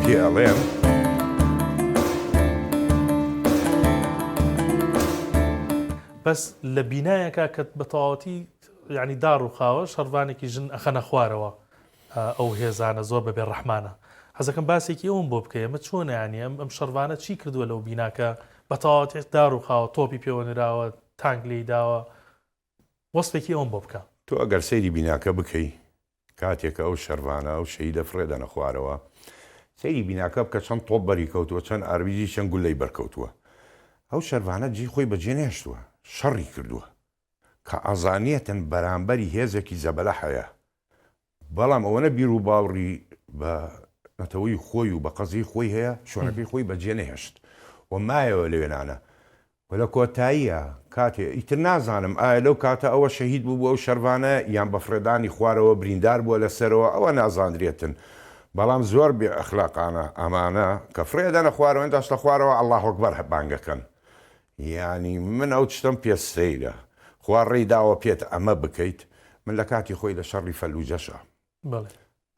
پێ ئەڵێم. بەس لە بینایەکا کە بە تەواوەتی یانی داڕوخاوە شەڕڤانێکی ژن ئەخەنە خوارەوە ئەو هێزانە زۆر بە بێ ڕەحمانە حەزەکەم باسێکی ئەوم بۆ بکەی ئەمە چۆنە یانی ئەم ئەم شەڕڤانە چی کردووە لەو بیناکە بە تەواوەتی داڕوخاوە تۆپی پێوە نراوە تانک لێی داوە وەسفێکی ئەوم بۆ بکە. تۆ ئەگەر سەیری بیناکە بکەی کاتێ کە ئەو شەرڤانە ئەو شەهیدە فڕێ دەنە خوارەوە سەیری بیناکە بکە چەند تۆپ بەری کەوتووە چەند ئاربیجی چەند گوللەی بەر کەوتووە ئەو شەرڤانە جێی خۆی بەجێ نەهێشتووە شەڕی کردووە کە ئەزانێتن بەرامبەری هێزێکی زەبەلەح هەیە بەڵام ئەوەنە بیر و باوڕی بە نەتەوەی خۆی و بە قەزیەی خۆی هەیە شوێنەکەی خۆی بەجێ نەهێشت و مایەوە لەوێنانە و لە کۆتاییا کاتێ ئیتر نازانم ئایا لەو کاتە ئەوە شەهید بووبوو ئەو شەرڤانە یان بە فڕێدانی خوارەوە بریندار بووە لە سەرەوە ئەوە نازاندرێتن بەڵام زۆر بێ ئەخلاقانە ئەمانە کە فڕێ دەنە خوارەوە ئێنتاش لە خوارەوە اللە اکبر بانگەکەن یانی من ئەو شتەم پێ سەیرە خوا ڕێی داوە پێت ئەمە بکەیت من لە کاتی خۆی لە شەڕی فەلوجەشا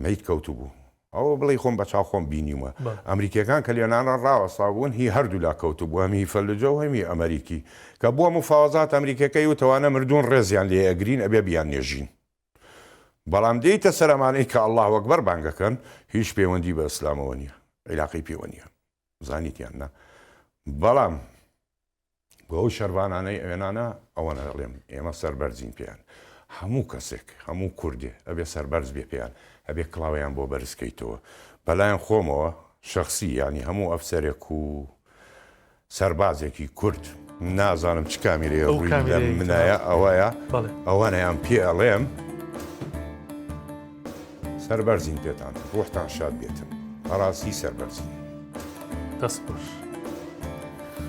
مەیت کەوتبوو ئەوە بڵێی خۆم بە چاو خۆم بینیومە ئەمریکیەکان کە لێنانە ڕاوەستا بوون هی هەردوولا کەوتبوو هەم هی فەلوجە و هەم هی ئەمریکی کە بووە مفاوەزات ئەمریکیەکەی وت ئەوانە مردوون ڕێزیان لێ ئەگرین ئەبێ بیان نێژین بەڵام دێیتە سەر ئەمانەی کە اللە اکبر بانگەکەن هیچ پەیوەندی بە ئیسلامەوە نییە عیلاقەی پێوە نییە زانیت یان نا بەڵام بۆ ئەو شەرڤانانەی ئەوێنانە ئەوەنە ئەڵێم ئێمە سەربەرزین پێیان هەموو کەسێک هەموو کوردێ ئەبێ سەربەرز بێ پێیان ئەبێ کڵاویان بۆ بەرزکەیتەوە بەلایەن خۆمەوە شخصی ینی هەموو ئەفسەرێک و سەربازێکی کورد نازانم چ کامیرەیە ڕووی لە منایە ئەوەیە ئەوانەیان پێ ئەڵێم سەربەرزین پێتان ڕوحتان شاد بێتن بەڕاستی سەربەرزین. دەست خۆش.